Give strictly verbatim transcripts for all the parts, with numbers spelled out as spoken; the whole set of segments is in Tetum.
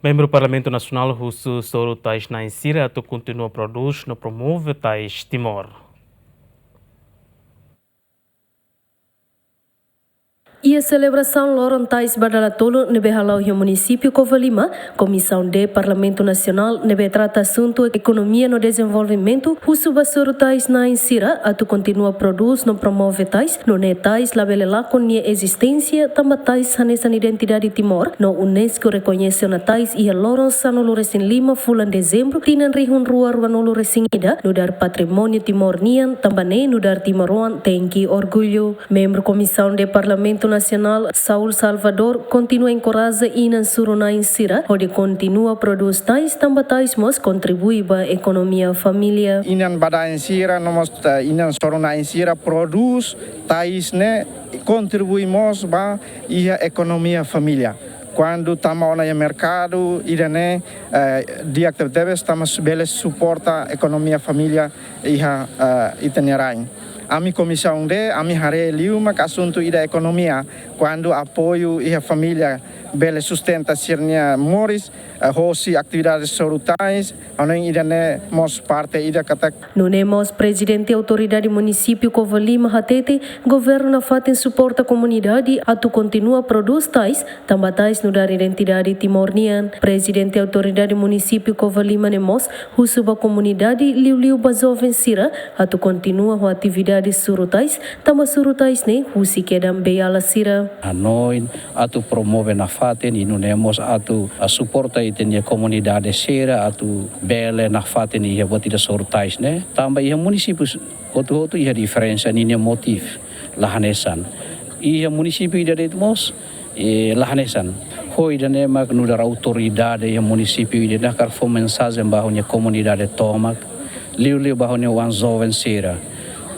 Membru Parlamentu Nasionál husu soru tais-na'in sira atu kontinua prodús no promove tais Timor. Iha selebrasaun loron tais ba dala tolu ne'ebé hala'o iha munisípiu Covalima, Komisaun D Parlamentu Nasionál ne'ebé trata asuntu ekonomia no dezenvolvimentu husu ba soru tais-na'in sira atu kontinua prodús no promove tais, nune'e tais labele lakon nia ezisténsia tanba tais hanesan identidade Timor no UNESCO rekoñese ona tais iha loron sanulu-resin-lima fulan Dezembru tinan rihun rua ruanulu-resin-ida nu'udar patrimóniu Timor nian, tanba ne'e nu'udar timoroan tenke orgullu. Membru Komisaun D Parlamentu Nasionál, Saul Salvador, kontinua enkoraja inan soru-na'in sira hodi kontinua prodús tais tanba tais mós kontribui ba ekonomia família. Inan badaen sira no mós, eh, inan soru-na'in sira prodús tais ne'e kontribui mós ba iha ekonomia família. Kuandu tama ona iha merkadu, ida-ne'e, eh, di'ak tebetebes tanba su-, bele suporta ekonomia família iha, eh, ita-nia rain. Ami Komisaun D, ami haree liu mak asuntu ida ekonomia, kuandu apoiu iha família bele sustenta sira-nia moris, eh, hosi atividade soru tais, hanoin ida-ne'e mós parte ida katak. Nune'e mós Prezidente Autoridade Munisípiu Covalima hatete, governu nafatin suporta komunidade atu kontinua prodús tais, tanba tais nu'udar identidade Timor nian. Prezidente Autoridade Munisípiu Covalima ne'e mós husu ba komunidade, liuliu ba joven sira, atu kontinua ho atividade soru tais, tanba soru tais ne'e husik kedan beiala sira. Hanoin atu promove nafatin, i nune'e mós atu, ah, suporta ita-nia komunidade sira atu bele nafatin iha buat ida soru tais ne'e. Tanba iha munisípiu hotu-hotu iha diferensa ninia motif la hanesan. Iha munisípiu ida de'it mós, eh, la hanesan. Ho ida-ne'e mak nu'udar autoridade iha munisípiu ida-ne'e hakarak fó mensajen ba ha'u-nia komunidade tomak, liuliu ba ha'u-nia oan joven sira.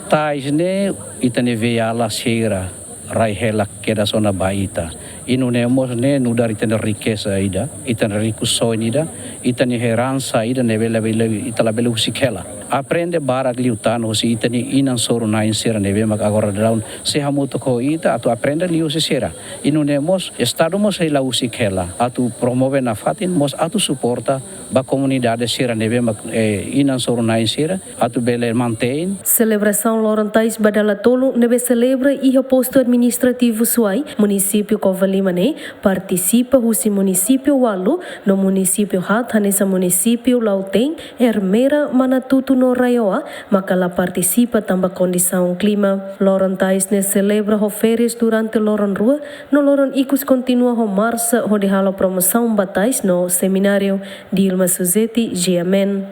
Tais ne'e ita-nia beiala sira rai hela kedas ona ba ita. I nune'e mós ne'e nu'udar ita-nia rikeza ida, ita-nia rikusoin ida, ita-nia heransa ida ne'ebé labele, ita labele husik hela. Aprende barak liután hosi ita-nia inan soru-na'in sira ne'ebé mak agora daudaun sei hamutuk ho ita atu aprende liu hosi sira. I nune'e mós Estadu mós sei la husik hela atu promove nafatin, mós atu suporta ba komunidade sira ne'ebé mak, eh, inan soru-na'in sira atu bele mantein. Selebrasaun loron tais ba dala tolu ne'ebé selebra iha postu administrativu Suai, munisípiu Covalima ne'e, partisipa husi munisípiu ualu no munisípiu haat hanesan munisípiu Lautein, Ermera, Manatuto no RAEOA, maka la partisipa tanba kondisaun klima. Loron tais ne'e selebra ho férias durante loron rua, no loron ikus kontinua ho marsa hodi halo promosaun ba tais no semináriu. Dilma Suzeti, G M N.